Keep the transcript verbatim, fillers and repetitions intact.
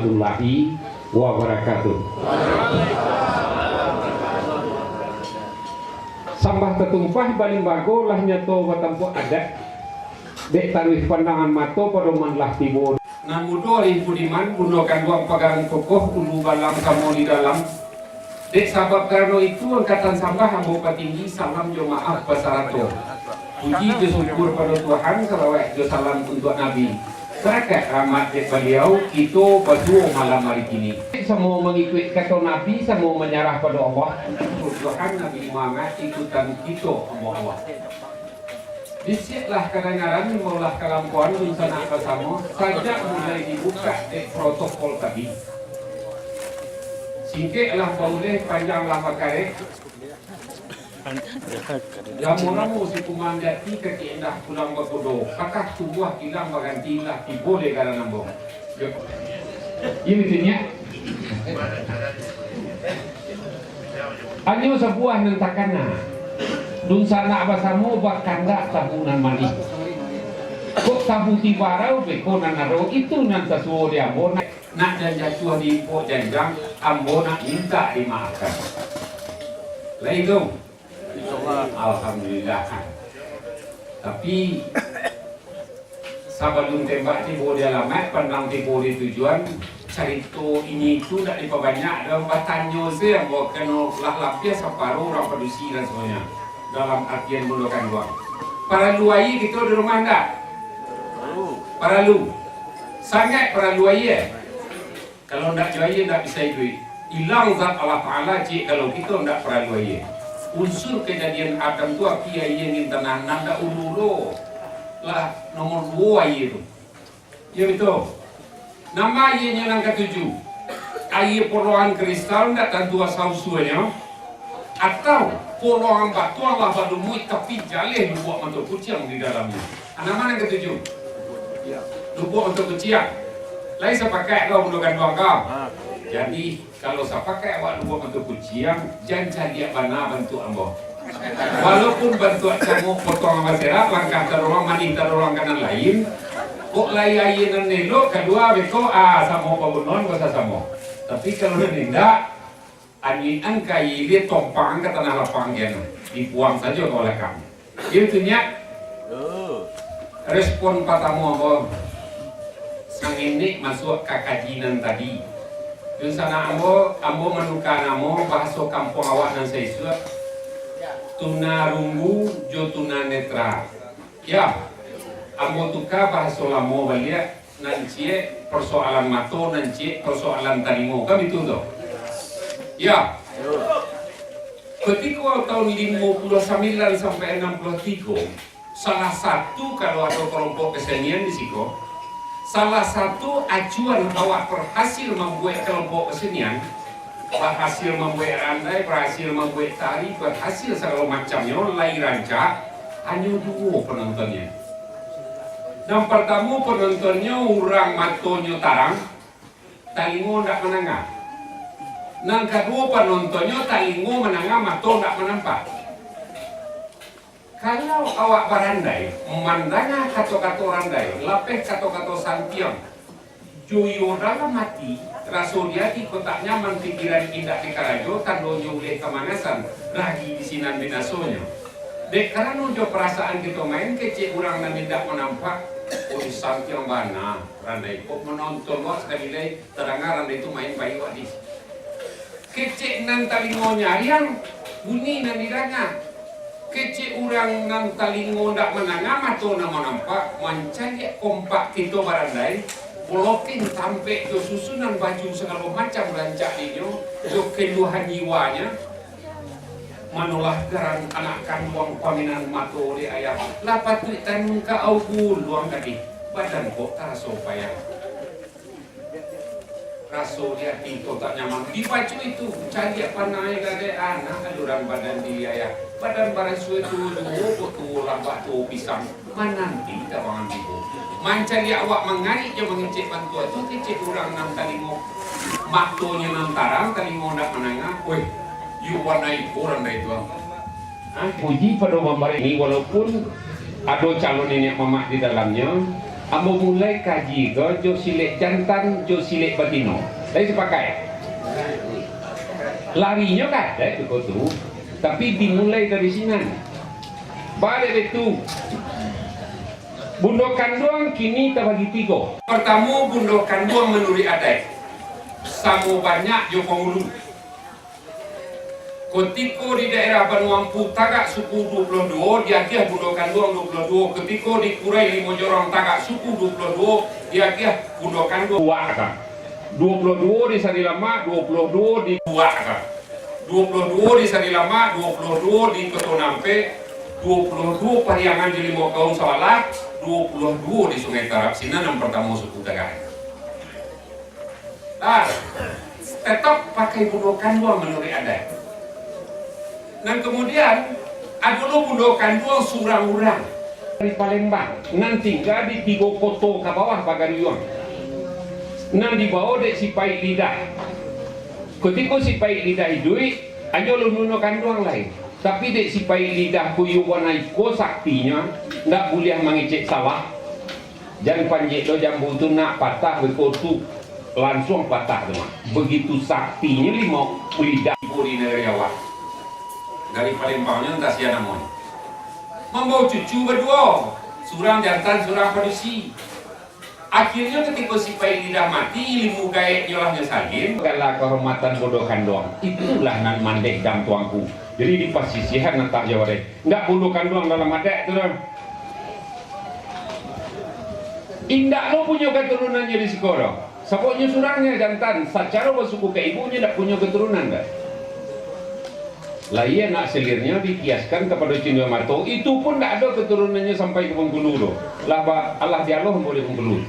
warahmatullahi wabarakatuh. Sambah tatumpah balimbago lah nyato batampuak adat. Dek taruih pandangan mato padoman lah tibo. Nan mudo ari budiman, bundo kanduang pagang kokoh, ulu balang samo di dalam. Dek sabab karano itu, angkatan sambah ambo patinggi, salam jo maaf basarato. Puji jo syukur pado Tuhan, salawat jo salam untuak Nabi. Barakaik rahmat dek Baliau, kito basuo malam ari kini. Samo mangikuik kato Nabi, samo manyarah pado Allah. Tuhan Nabi Muhammad, ikutan kito ambo Allah. Bisiaklah kadangaran, imbaulah kalampuan, dunsanak basamo, sajak mulai dibukak dek protokol tadi. Singkeklah bauleh, panjanglah bakarek. Ramo-ramo si kumang jati, kaki indah pulang bakudo, patah tumbuah kilang baganti, lah tibo leh garan ambo. Iyo, batua nyo. Hanyo sabuah nan takana. Dunsanak basamo bakandak tabu nan manih. Kok tabu tibarau beko nan ado, itu nan sasuo di ambo. Nak, nak jan jatuah di impok janjang, ambo nak mintak dimaafkan. Lai tu? Alhamdulillah. Tapi, sabalun tembak tibo di alamaik, pandang tibo di tujuan, carito ini tu ndak dipabanyak doh, batanyo se ambo, kano lah labiah saparo urang padusi raso nyo, dalam artian bundo kanduang. Paralu aia kito di rumah ndak? Paralu. Sangaik paralu aia. Kalau ndak jo aia ndak bisa iduik. Ilang zat Allah Taala ciek kalau kito ndak paralu aia. Unsur kajadian Adam tu api, aia, angin, tanah, nan dahulu tu lah nomor duo aia tu. Iyo batua. Nan ma aianyo nan katuju? Aia poloangan kristal ndak tantu asal usuanyo. Atau poloangan batuang lah balumuik tapi jaleh lubuak mato kuciang di dalamnyo. Nan ma nan katuju? Lubuak mato kuciang. Lai sapakaik kau bundo kanduang kau? Jadi, kalau sapakaik awak lubuak mato kuciang, jan caliak bana bantuak ambo. Walaupun bantuak cangok potongan baserak, langkah taruang, manih taruang ka nan lain, kok lai aia nan elok kalua beko, ah, samo pabunuahan basasamo. Tapi kalau nan indak, Anyuikan ka ilia, tompang ka tanah lapang kian, dibuang sajo ka balakang. Iyo batua nyo. Respon patamo ambo, sangenek masuak ka kaji nan tadi. Dunsanak ambo, ambo manuka namo bahaso kampuang awak nan saisuak, tuna rungu jo tuna netra. Yo, ambo tuka bahaso lamo baliak, nan ciek persoalan mato, nan ciek persoalan talingo, kan itu tu? Yo. Kutiko tahun limo puluah sambilan sampai anam puluah tigo, salah satu, kalau ado kelompok kesenian di siko, salah satu acuan awak berhasil mambuek kelompok kesenian, bahasil mambuek randai, bahasil mambuek tari, bahasil sagalo macamnyo, lai rancak, hanyo duo panontonnyo. Nan partamo panontonnyo urang matonyo tarang, talingo ndak mandanga. Nan kaduo panontonnyo talingo mandanga, mato ndak manampak. Kalau awak barandai, mandanga kato-kato randai, lapeh kato-kato santiang, jo iyo dalam ati, raso di ati kotak nyaman, pikiran indak dikarajo, tandonyo uleh kamanasan, ragi di sinan binasonyo. Dek karano jo parasaan kito main, kecek urang nan indak manampak, oi, santiang bana randai, kok manonton wak sakali lai, tadanga randai tu main pai wak di. Kecek nan talingo nyariang, bunyi nan didanga. Kecek urang nan talingo ndak mandanga, mato ndak manampak, mancaliak kompak kito barandai, boloking tampek jo susunan baju sagalo macam rancak dinyo, jo keluhan jiwanyo, manolah garan anak kanduang paminan mato dek ayah, lah patuik tanun ka au guluang tadi, badan kok taraso payah. Raso di ati ko tak nyaman. Dibaco itu, caliak panai gadek anak, aluran badan di ayah. Badan barasua tuo juo, kok tuo labak tuo pisang. Mananti tabangan tibo. Mancaliak awak mangarik jo mangecek bantuak tu, kecek urang nan talingo. Matonyo nan tarang, talingo ndak mandanga. Weh, yu warna iko randai tu. Hah? Puji pado mambari ini, walaupun ado calon niniak mamak di dalamnyo, Ambo mulai kaji ko jo silek jantan, jo silek batino. Lai sapakaik? Larinyo ka adaik ko tu, tapi dimulai dari sinan. Baliak itu. Bundo kanduang kini tabagi tigo. Partamo, bundo kanduang manuruik adaik. Samo banyak jo pangulu. Kutiko di daerah Banua Ampu tagak suku duo puluah duo, diagiah bundo kanduang duo puluah duo. Kutiko di Kurai Limo Jorong tagak suku duo puluah duo, diagiah bundo kanduang. Kuak ka. Duo puluah duo di Sarilamak, duo puluah duo di Kuak ka. Duo puluah duo di Sarilamak, duo puluah duo di Koto Nampek, duo puluah duo Pariangan di Limo Kaum Sawalah, duo puluah duo di Sungai Tarap. Sinan nan partamo suku tagak. Ah, tetap pakai bundo kanduang manuruik adaik. Nan kamudian, ado lo bundo kanduang surang urang. Dari Palembang, nan tingga di tigo koto ka bawah Pagaruyuang. Nan dibawo dek si Paik Lidah. Kutiko si Paik Lidah iduik, anyo lo bundo kanduang lai. Tapi dek si Paik Lidah ko iyo bana iko saktinyo, ndak buliah mangecek sawah. Jan panjek lo jambu tu nak patah beko tu, lansuang patah tu mah. Begitu saktinyo limo lidah. Ibu di nagari awak. Dari Palembang ni, antah sia namonyo. Mambawo cucu baduo, surang jantan, surang padusi. Akhirnyo, kutiko si Paik Lidah mati, ilmu gaeknyo lah nyo salin. Gala kahormatan bundo kanduang, itulah nan mandeh dam tuangku. Jadi, di pasisihan nan tak jauah deh. Ndak bundo kanduang dalam adaik tu doh. Indak lo punyo katurunannyo di siko doh. Sababnyo surang nyo jantan, sacaro basuku ka ibunyo ndak punyo katurunan doh. Lai anak salirnyo dikiaskan kapado cindua mato, itu pun ndak ado katurunannyo sampai ka Bengkulu doh. Lah ba-, alah dialoh ambo di Bengkulu.